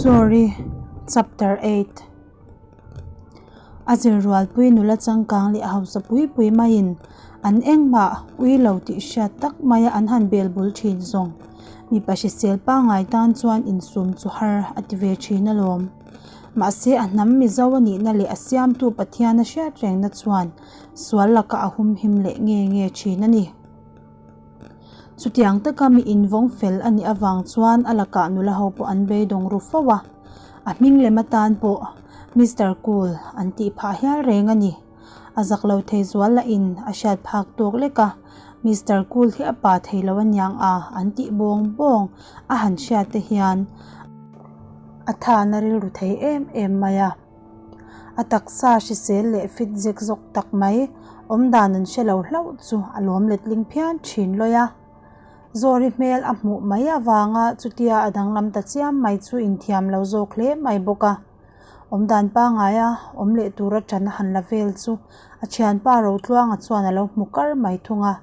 Sorry, Chapter 8 A zirrualpui nula changkang leh hausa pui pui maiin an engmah ui lo tih hriat tak maia an han bel bul thin zawng. Mipa hrisel pangngai tan chuan insum chu har a ti ve thin alawm. Mahse a hnam Mizo a nihna leh a siamtu Pathian a hriat rengna chuan sual lakah a humhim leh nge nge thin a ni. Chutiang taka mi invawng fel a nih avang chuan a lakah nula ho pawh an beidawng ru fo a, a hming lem atan pawh Mister Cool an tih phah hial reng a ni. A zak lo thei zual lahin a hriat phak tawk lek a, Mister Cool hi a pa thei lo aniang a an tih bawng bawng a han hriat te hian a thana rilru thei em em mai a. A taksa hrisel leh fit zek zawk tak mai awmdan an hre lo hlauh chu a lawm letling phian thin lawi a. Zawri hmel a hmuh mai avanga chutia a danglam ta chiam mai chu inthiam lo zawk hle mai bawk a. Awmdan pangaia awm leh tura tan a han la vel chu a thianpa Rotluanga chuan a lo hmu kar mai thung a.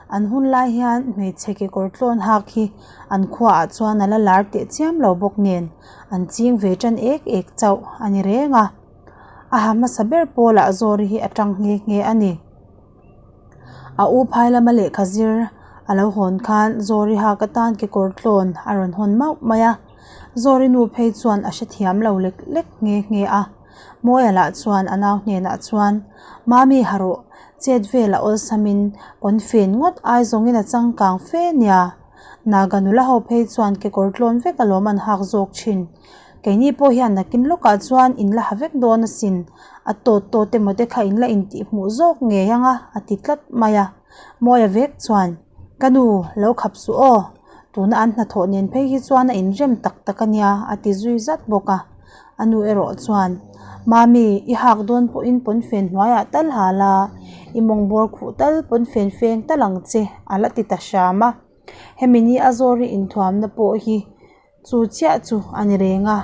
An hun lai hian hmeichhe kekawr tlawn hak hi an khuaah chuan a la lar teh chiam lo bawk nen an ching ve tan ek ek chauh a ni reng a. A ha hmasa ber pawlah Zawri hi a tang nghe nghe a ni. A u phai lama lehkha zir a lo hawn khan Zawri hak atan kekawr tlawn a rawn hawn mauh mai a. Zawri nu phei chuan a hrethiam lo lek lek nghe nghe a. Mawia lah chuan a nau hnenah chuan, Mami ha rawh, chet vel a awlsamin pawnfen ngawt ai zawngin a changkang fe nia. Naga nula ho phei chuan kekawr tlawn vek alawm an hak zawk thin. Keini pawh hian nakin lawkah chuan in la ha vek dawn asin, a tawt tawt emaw te kha in la intihhmuh zawk ngei ang a, a ti tlat mai a. Mawia vek chuan, Ka nu, lo khap suh aw, tuna an hnathawh nen phei hi chuan a inrem tak tak a nia, a ti zui zat bawk a. A nu erawh chuan, Mami, i hak dawn pawhin pawnfen hnuaiah tal ha la, i mawngbawr khuh tal pawnfen feng tal ang che, a la ti ta hram a. Hemi ni a zawri inthuamna pawh hi chu chiah chu a ni reng a.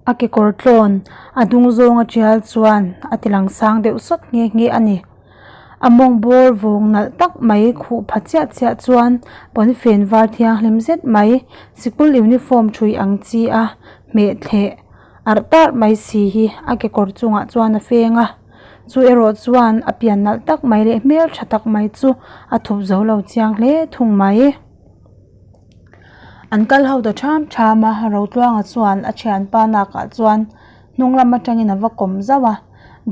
A kekawr tlawn a hnung zawnga tial chuan a ti lang sang deuh sawt nghe nghe a ni. A mawng bawr vawng nalh tak mai khuh pha chiah chiah chuan pawnfen var thianghlim zet mai sikul uniform thui ang chi a hmeh thleh arh tarh mai si hi a kekawr chungah chuan a feng a. Chu erawh chuan a pian nalh tak mai leh hmel tha tak mai chu a thup zo lo chiang hle thung mai. An kal ho ta ṭham ṭham a, Rotluanga chuan a thianpa nakah chuan hnung lam atangin a va kawm zauh a,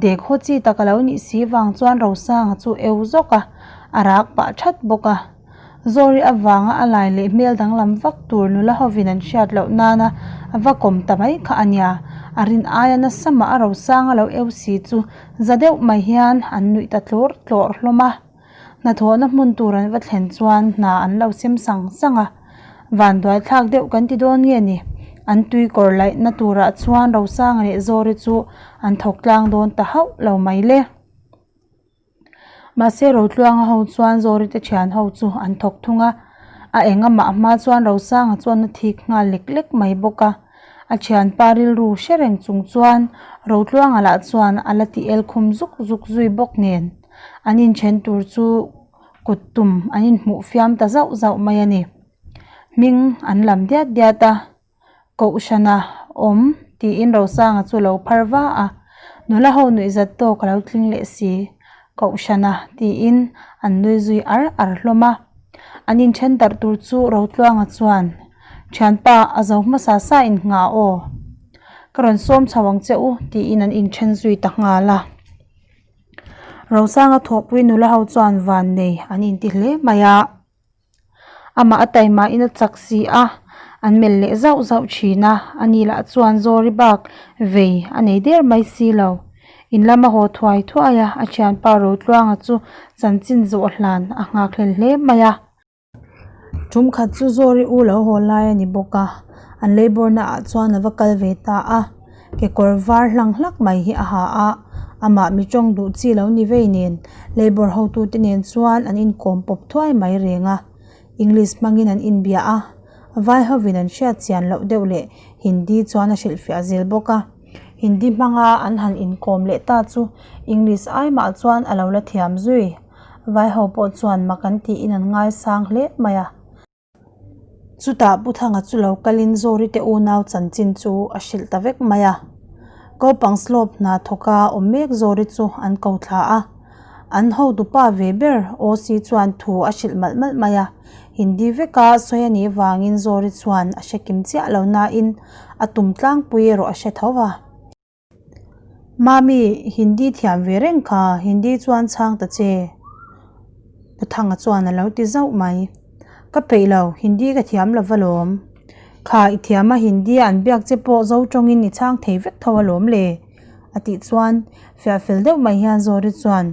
dek haw chi tak a lo nih si vang chuan Rosanga chu eu zawk a, a rak pah that bawk a. Zawri avanga a lai leh hmel danglam vak tur nula hovin an hriat loh nana a va kawm ta mai kha a nia, a rin aia nasa mah a Rosanga lo eu si chu za deuh mai hian an nuih ta tlawr tlawr hlawm a. Hnathawhna hmun tur an va thlen chuan hna an lo sem sang sang a, vanduai thlak deuh kan ti dawn nge ni? An tui kawr laihna turah chuan Rosanga leh Zawri chu an thawk tlang dawn ta hauh lo mai le. Mahse Rotluanga ho chuan Zawri te thian ho chu an thawk thung a, a eng amah hma chuan Rosanga chuan a thik nghal lek lek mai bawk a. A thianpa rilru hre reng chung chuan Rotluanga lah chuan a la ti el khum zuk zuk zui bawk nen. An inthen tur chu kut tum an inhmuh fiam ta zauh zauh mai a ni. Hming an lam diat diat a, Kohhrana awm tiin Rosanga chu lo phar va a, nula ho nuihzat tawk a lo tling leh si. Kohhrana tiin an nui zui ar ar hlawm a. An inthen darh tur chu Rotluanga chuan, Thianpa a zo hmasa sa in nghah aw. Ka rawn sawm chho ang che u tiin an inthen zui ta nghal a. Rosanga thawhpui nula ho chuan van nei an inti hle mai a, amah a taima in a chak si a, an melh leh zauh zauh thin a, ani lah chuan zawri bak vei a nei der mai si lo. In lama haw thuai thuai a, a thianpa Rotluanga chu chanchin zawh hlan a nghakhlel hle mai a. Tum khat chu Zawri u lo haw lai a ni bawk a, an labour na ah chuan a va kal ve ta a, kekawr var hlang hlak mai hi a ha a, amah mi tawng duh chi lo ni vei nen labour hotu te nen chuan an inkawm pawp thuai mai reng a, English hmangin an inbia a, vai hovin an hriat chian loh deuh leh Hindi chuan a hrilhfiah zel bawk a, Hindi hmanga an han inkawm leh ta chu English ai mah chuan a lo la thiam zui. Vai ho pawh chuan mak an tiin an ngaisang hle mai a. Chutah Pu Thanga chu lo kalin Zawri te unau chanchin chu a hrilh ta vek mai a. Kopang slope hna thawka awm mek Zawri chu an ko thla a. An hotupa ve ber OC chuan thu a hrilh malh malh mai a. Hindi veka sawi a nih vangin Zawri chuan a hre kim chiah lo nain a tum tlangpui erawh a hre tho va. Mami, Hindi thiam ve reng kha, Hindi chuan chhang ta che. Pu Thanga chuan a lo ti zauh mai. Ka peih lo, Hindi ka thiam lo va lawm. Kha, i thiam a Hindi a an biak che pawh zo tawngin i chhang thei vek tho alawm le, a tih chuan fiah fel deuh mai hian Zawri chuan.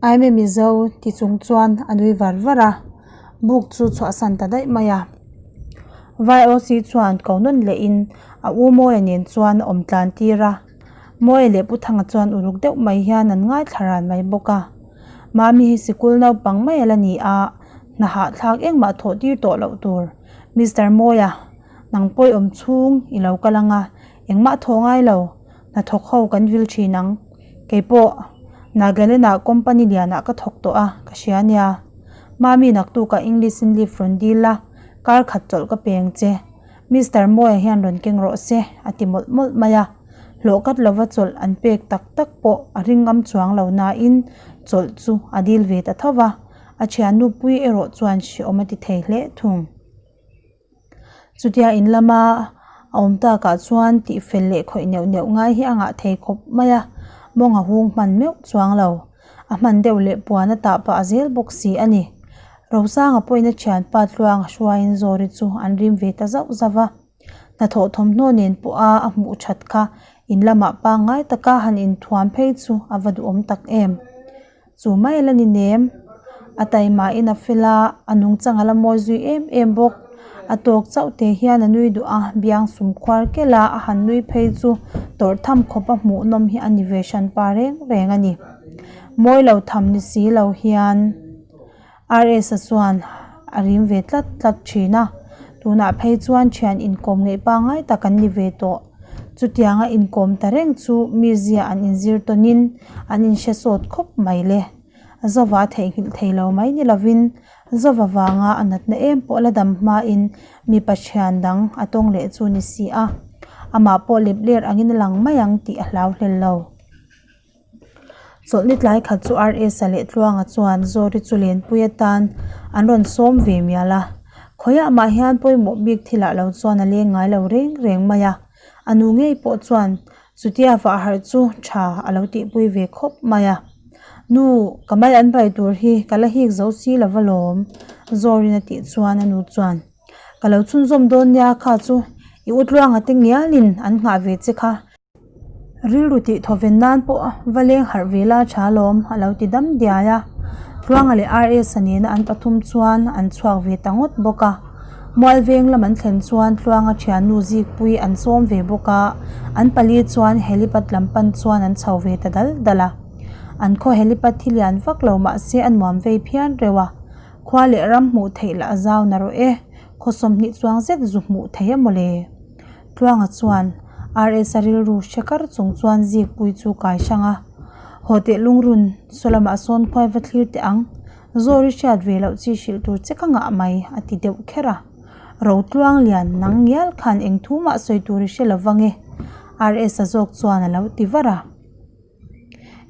Aime Mizo ti chung chuan a nui var var a, buk chu chhuahsan ta daih mai a. Vai-OC chuan ko nawn lehin a u Mawia nen chuan a awm tlan tir a, Mawia leh Pu Thanga chuan uluk deuh mai hian an ngaithla ran mai bawk a. Mami hi sikul naupang mai a la ni a, hna hahthlak engmah thawh tir tawh loh tur. Mister Mawia, nang pawi awm chhung i lo kal ang a, engmah thawh ngai lo, hnathawk ho kan vil thin ang. Keipawh Nagaland-ah company lianah ka thawk tawh a, ka hria nia. Mami naktukah English in leave rawn dil la, kar khat chawlh ka peng che. Mister Mawia hian rawn keng rawh se, a ti mawlh mawlh mai a. Hlawh kat lova chawlh an pek tak tak pawh a ring ngam chuang lo nain chawlh chu a dil ve ta tho va, a thiannu pui erawh chuan hreawm a ti thei hle thung. Chutia in lama a awm takah chuan tih fel leh khawih neuh neuh ngai hi a ngah thei khawp mai a, mawng a hung hman meuh chuang lo. A hman deuh leh puan a tah pah zel bawk si a ni. Rosanga pawhin a thianpa tluang a hruaiin Zawri chu an rim ve ta zauh zauh a. Hnathawh thawmhnaw nen pawha a hmuh that kha in lamah pangngai taka han inthuam phei chu a va duhawm tak em. Chu mai la ni nem. A taimahin a fel a, a nungchang a la mawi zui em em bawk. A tawk chauh te hian a nui duh a, biang sum khuar kelh a, a han nui phei chu tawrh tham khawp a hmuh nawm hi a ni ve hran pa reng reng a ni. Mawi lo tham ni si lo hian RS-a chuan a rim ve tlat tlat thin a, tunah phei chuan thian inkawm ngeih pangngai tak an ni ve tawh. Chutianga inkawm ta reng chu mizia an inzir tawnin an inhre sawt khawp mai le. Zova theihnghilh thei lo mai ni lovin Zova vanga a natna em pawh la dam hmain mipa thian dang a tawng leh chu ni si a, amah pawh lep ler angin a lang mai ang tih a hlau hlel lo. Chawlhni tlai khat chu RS-a leh Tluanga chuan Zawri chu lenpui atan an rawn sawm ve mial a. Khawiah mah hian pawimawh bik thilah lo chuan a leng ngai lo reng reng mai a. A nu ngei pawh chuan chutia vah harh chu tha a lo tihpui ve khawp mai a. Nu, ka mal an bai tur hi ka la hik zo si lo va lawm, Zawrin a tih chuan a nu chuan, Ka lo chhunzawm dawn nia kha chu i u Tluanga te ngialin an nghah ve che kha. Rilru tih thawven nan pawh va leng harh ve la tha lawm a lo ti dam diai a. Tluanga leh RS-a nena an pathum chuan an chhuak ve ta ngawt bawk a. Mualveng lam an thlen chuan Tluanga thiannu Zikpui an sawm ve bawk a, an pali chuan helipad lam pan chuan an chho ve ta dal dal a. An khaw helipad hi lian vak lo mahse a nuam vei phian reuh a. Khua leh ram hmuh theih lah a zau na rawh e, khaw 20 chuang zet zu hmuh theih a mawle. Tluanga chuan RS-a rilru hre kar chung chuan Zikpui chu kai hrang a, Haw teh lungrun, saw lamah sawn khuai va thlir teh ang, Zawri hriat ve loh chi hrilh tur che ka ngah mai, a ti deuh kher a. Rotluang lian nang ngial khan eng thu mah sawi tur i hre lo vang e, RS-a zawk chuan a lo ti var a.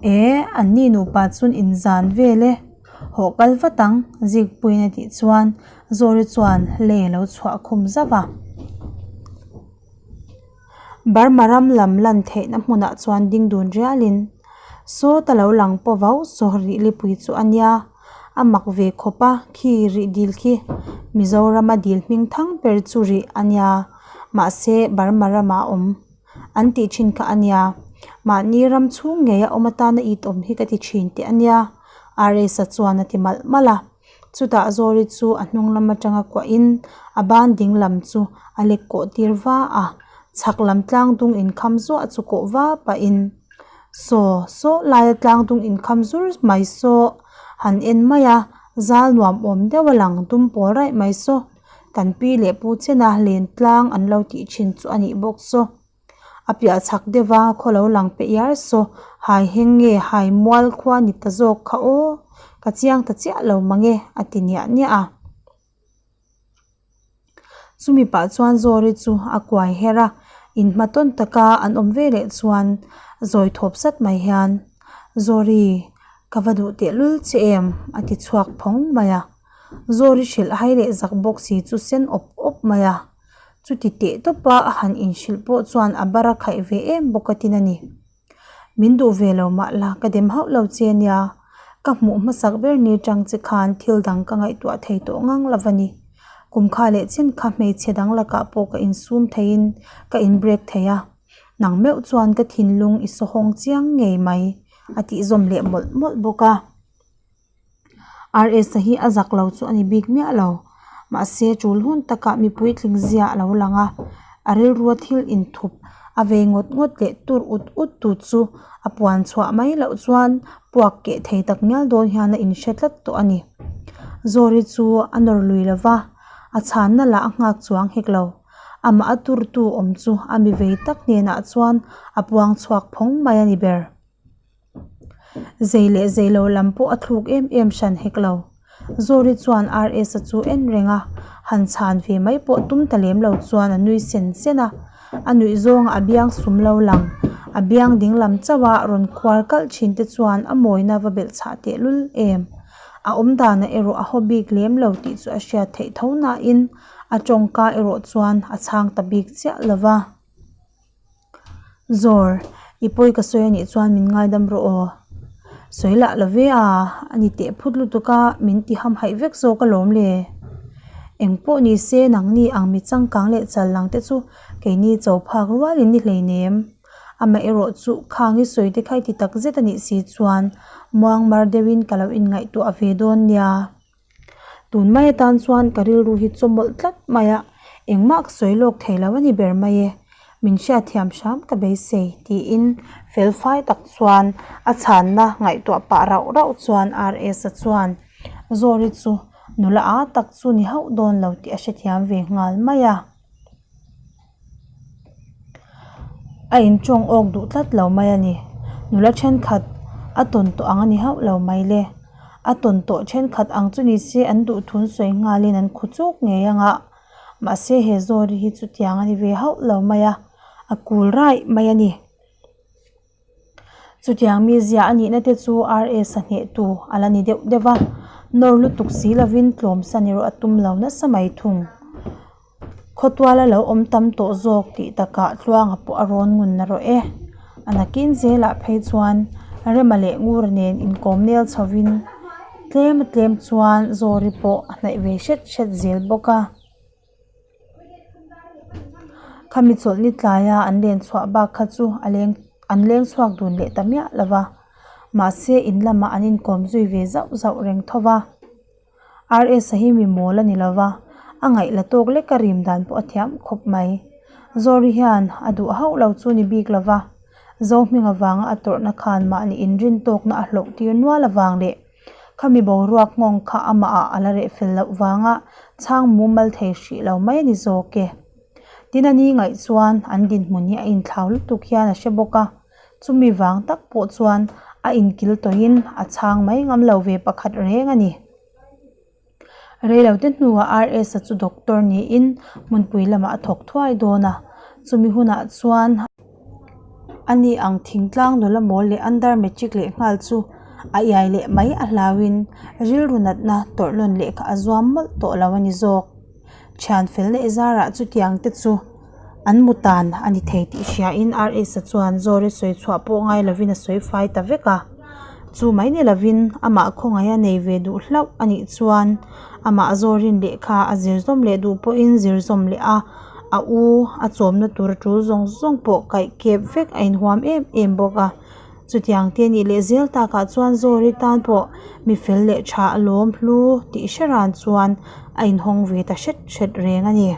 E, anni nupa chun inzan vel e, hawh kal vat ang, Zikpuiin a tih chuan Zawri chuan lei a lo chhuah khum zauh a. Burma ram lam lan theihna hmunah chuan ding dun rialin sawta lo lang pawh vau saw rih lipui chu a nia, a mak ve khawp a, khi rih dil khi Mizorama dil hming thang ber chu rih a nia, mahse Burma ramah a awm. An tih thin kha a nia. Mahni ram chhung ngeia awm atana it awm hi ka ti thin teh a nia, RS-a chuan a ti malh malh a. Chutah Zawri chu a hnung lam atanga kuahin a ban ding lam chu a lek kawh tir va a, chhak lam tlang dung inkham zuah chu kawh va pahin, Saw, saw laia tlang dung inkham zur mai saw, han en mai a, zal nuam awm deuh a lang dum pawl raih mai saw. Kan pi leh pu chena len tlang an lo tih thin chu a nih bawk saw. A piah chhak deuh a khaw lo lang pe iar saw hai heng nge hai mual khua ni ta zawk kha aw ka chiang ta chiah lo mang e a ti niah niah a. Chumi pah chuan Zawri chu a kuai her a, inhmatawn taka an awm ve leh chuan zawi thawp sat mai hian, Zawri, ka va duh tehlul che em? a ti chhuak phawng mai a. Zawri hrilh hai leh zak bawk si chu sen awp awp mai a. Chuti teh tawpa a han inhrilh pawh chuan a bar a khaih ve em bawk a tin a ni. Min duh ve lo mah la ka dem hauh lo che nia, ka hmuh hmasak ber ni tang che khan thil dang ka ngaihtuah thei tawh ngang lo va ni. Kum kha leh chin kha hmeichhe dang lakah pawh ka insum theiin ka in break thei a, nang meuh chuan ka thinlung i sawhawng chiang ngei mai a tih zawm leh mawlh mawlh bawk a. RS-a hi a zak lo chu a ni bik miah lo. Mahse, tul hun takah mipui tling zia a lo lang a, a rilrua thil inthup a vei ngawt ngawt leh tur ut ut tu chu a puan chhuah mai loh chuan puak keh thei tak ngial dawn hian a inhre tlat tawh a ni. Zawri chu a nawr lui lo va, a chhanna lah a nghak chuang hek lo. Amah a turtu awm chu a mi vei tak hnenah chuan a puang chhuak phawng mai a ni ber. Zei leh zei lo lam pawh a thluk em em hran hek lo. Zawri chuan RS-a chu en reng a, han chhan ve mai pawh tum ta lem lo chuan a nui sen sen a. A nuih zawnga a biang sum lo lang, a biang ding lam chauh a rawn khuar kalh thin te chuan a mawina va belh chhah tehlul em. A awmdanah erawh a haw bik lem lo tih chu a hriat theih tho nain a tawngka erawh chuan a chhang ta bik chiah lo va. Zawr, i pawi ka sawi anih chuan min ngaidam rawh aw. Sawi lah lo ve a, a ni teh phut lutuk a, min ti hamhaih vek zawk alawm le. Eng pawh ni se nangni ang mi changkang leh chal lang te chu keini cho phak rual in ni hleinem. Amaherawh chu khang i sawi te kha i ti tak zet anih si chuan muang mar deuhin ka lo inngaihtuah ve dawn nia. Tun mai atan chuan ka rilru hi chawmawlh tlat mai a, engmah ka sawi lawk thei lo a ni ber mai e, min hriatthiam hram ka beisei tiin fel fai tak chuan a chhanna ngaihtuah pah rauh rauh chuan RS-a chuan Zawri chu nula a tak chu ni hauh dawn lo tih a hrethiam ve nghal mai a. A inṭawng awk duh tlat lo mai a ni. Nula ṭhenkhat a tawn tawh ang a ni hauh lo mai le. A tawn tawh ṭhenkhat ang chu ni se an duh thun sawi nghalin an khu chuk ngei ang a. Mahse he Zawri hi chutiang a ni ve hauh lo mai a, a kul raih mai a ni. Chutiang mizia a nihna te chu RS a hnehtu a la ni deuh deuh a, nawr lutuk si lovin tlawmsan erawh a tum lo nasa mai thung. Khawtuala lo awm tam tawh zawk tih takah Tluanga pawh a rawn ngun narawh e. A nakin zelah phei chuan Rema leh Ngura nen inkawm nel chhovin tlem a tlem chuan Zawri pawh a hnaih ve hret hret zel bawk a. Khami chawlhni tlaia an len chhuah bak kha chu a leng an leng chhuak dun leh ta miah lo va, mahse in lamah an inkawm zui ve zauh zauh reng tho va. RS a hi mi mawl a ni lo va, a ngaih la tawk lek a rim dan pawh a thiam khawp mai. Zawri hian a duh hauh lo chu ni bik lo va, Zohming avanga a tawrhna khan mahni inrin tawkna a hlauh tir nual avang leh Khami boruak nghawng kha amah ah a la reh fel loh vanga chhang mumal thei hrih lo mai a ni zawk e. Tin a ni ngaih chuan an dinhmun hi a inthlau lutuk hian a hre bawk a, chumi vang tak pawh chuan a inkil tawhin a chhang mai ngam lo ve pakhat reng a ni. Reilote hnuah RS-a chu doctor niin hmunpui lamah a thawk thuai dawn a, chumi hunah chuan ani ang thingtlang nula mawl leh under matric leh nghal chu a iai leh mai a hlauhin rilru natna tawrh lawn leh kha a zuam mawlh tawh lo a ni zawk. Thian fel leh zarah chutiang te chu an mu tan a ni thei tih hriain RS-a chuan Zawri sawi chhuah pawh ngai lovin a sawi fai ta vek a. Chu mai ni lovin amah khawngaih a nei ve duh hlauh a nih chuan amah Zawrin lehkha a zir zawm leh duh pawhin zir zawm leh a, a u a chawmna tur a tul zawng zawng pawh kaih kep vek a inhuam em em bawk a. Chutiang te nih leh zel takah chuan Zawri tan pawh mi fel leh tha a lawm hlu tih hre ran chuan a inhawng ve ta hret hret reng a ni.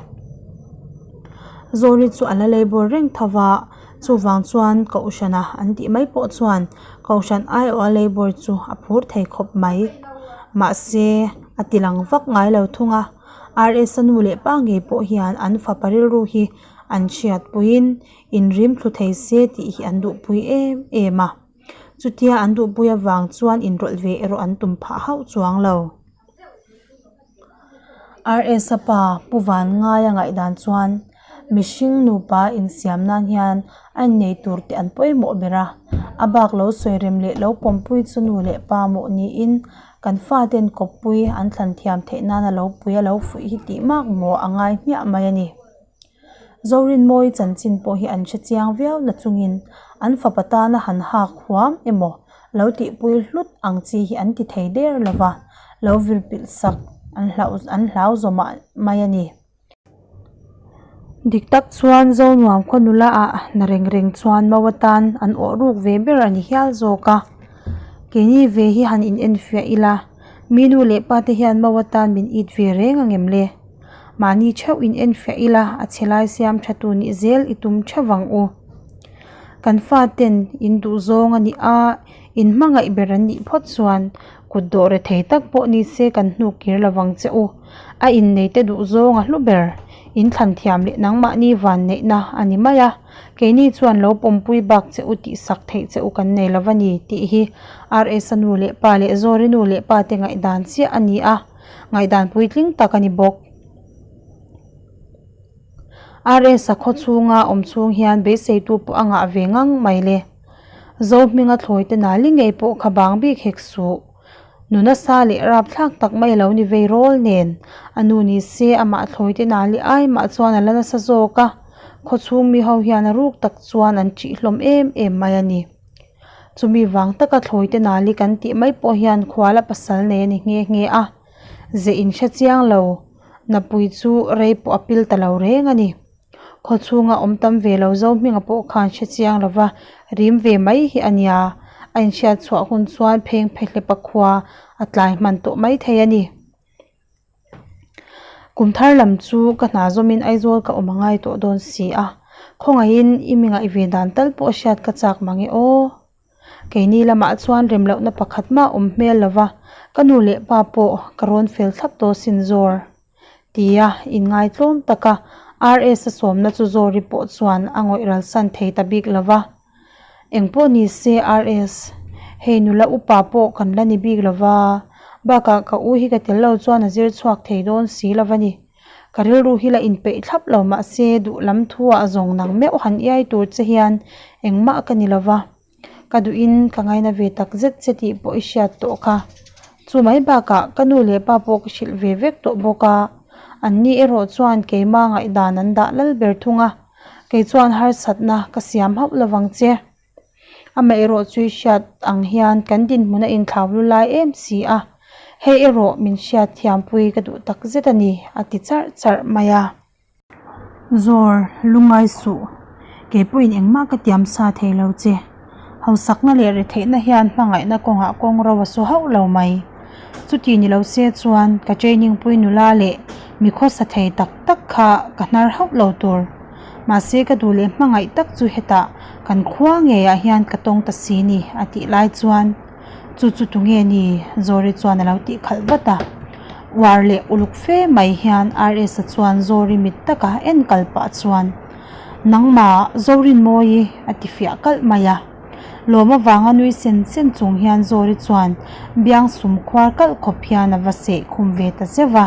Zawri chu a la labour reng tho va, chuvang chuan Kohhrana an tih mai pawh chuan Kohhran aiawha labour chu a phur thei khawp mai. Mahse, a ti lang vak ngai lo thung a, RS-a nu leh pa ngei pawh hian an fapa rilru hi an hriatpuiin inrim thlu thei se tih hi an duhpui em em a. Chutia an duhpui avang chuan inrawlh ve erawh an tum phah hauh chuang lo. RS-a pa Pu Vanngaia ngaihdan chuan mihring nupa insiam nan hian a innei tur tih an pawimawh ber a, a bak lo sawi rem leh lo pawmpui chu nu leh pa mawh niin kan faten kawppui an thlan thiam theih nana lo pui a lo fuih hi tih mak maw a ngai hmiah mai a ni. Zorinmawi chanchin pawh hi an hre chiang viau na chungin an fapa tana han hak huam emaw lo tihpui hlut ang chi hi an ti thei der lo va, lo vir pilh sak an hlauh an hlau zawmah mai a ni. Dik tak chuan Zonuam khaw nula ah na reng reng chuan mau atan an awh ruk ve ber a ni hial zawk a, keini ve hi han in enfiah ila mi nu leh pa te hian mau atan min it ve reng ang em le? Mahni theuh in enfiah ila a chhe lai siam tha tu nih zel i tum theuh vang u. Kan faten in duh zawng a nih a, in hmangaih ber an nih phawt chuan kut dawh re thei tak pawh ni se kan hnuk kir lo vang che u. A innei te duh zawng a hlu ber, in thlan thiam leh nangmahni van neihna a ni mai a, keini chuan lo pawmpui bak che u tih sak theih che u kan nei lo va ni tih hi RS-a nu leh pa leh Zawri nu leh pa te ngaihdan chiah a ni a. Ngaihdan puitling tak a ni bawk. RS-a khaw chhunga awm chhung hian beiseitu pawh a ngah ve ngang mai le. Zohminga thlawi te nali ngei pawh kha bang bik hek suh. Nu nasa leh rapthlak tak mai a lo ni vei rawl nen. A nu ni se amah thlawi te nali ai mah chuan a la nasa zawk a, khaw chhung mi ho hian a ruk tak chuan an ṭih hlawm em em mai a ni. Chumi vang taka thlawite nali kan tih mai pawh hian khuala pasal nei a ni nghe nghe a, ze inhre chiang lo Napui chu rei pawh a pil ta lo reng a ni. Khaw chhunga awm tam ve lo Zohminga pawh khan hre chiang lova rim ve mai hi a nia, a inhriat chhuah hun chuan pheng phehlepa khua a tlai hman tawh mai thei a ni. Kum thar lam chu ka hna zawmin Aizawl ka awm a ngai tawh dawn si a, khawngaihin i mi ngaih ve dan tal pawh hriat ka chak mang e aw. Keini lamah chuan rem lohna pakhat mah awm hmel lo va, ka nu leh pa pawh ka rawn fel thlap tawh sin zawr. Tia inngaitlawm taka RS-a sawmna chu Zawri pawh chuan a ngawih ralsan thei ta bik lo va. Engpawh ni se RS, hei nula upa pawh kan la ni bik lo va, bakah ka u hi ka tel lo chuan a zir chhuak thei dawn si lo va ni. Ka rilru hi la inpeih thlap lo mahse duh lam thuah zawng nang meuh han iai tur che hian engmah ka ni lo va. Ka duhin ka ngaina ve tak zet che tih pawh i hriat tawh kha. Chu mai bakah ka nu leh pa pawh ka hrilh ve vek tawh bawk a, anni erawh chuan keimah ngaihdan an dah lal ber thung a. Kei chuan harsatna ka siam hauh lo vang che. Amaherawh chu i hriat ang hian kan dinhmun a inthlau lu lai em si a, hei erawh min hriat thiampui ka duh tak zet a ni, a ti charh charh mai a. Zawr, lungngai suh, kei pawhin engmah ka tiam sa thei lo che. Hausakna leh retheihna hian hmangaihna kawngah kawng ro a su hauh lo mai. Chuti ni lo se chuan ka training pui nula leh mi khawsa thei tak tak kha ka hnar hauh lo tur. Mahse ka duh leh hmangaih tak chu hetah kan khua ngeiah hian ka tawng ta si ni a tih lai chuan chu chu tunge ni Zawri chuan a lo tih khalh vat a. Uar leh uluk fe mai hian RS-a chuan Zawri mit taka en kal pah chuan Nangmah Zorinmawi a ti fiah kalh mai a. Lawm avanga nui sen sen chung hian Zawri chuan biang sum khuar kalh khawp hian a va seh khum ve ta zeuh a.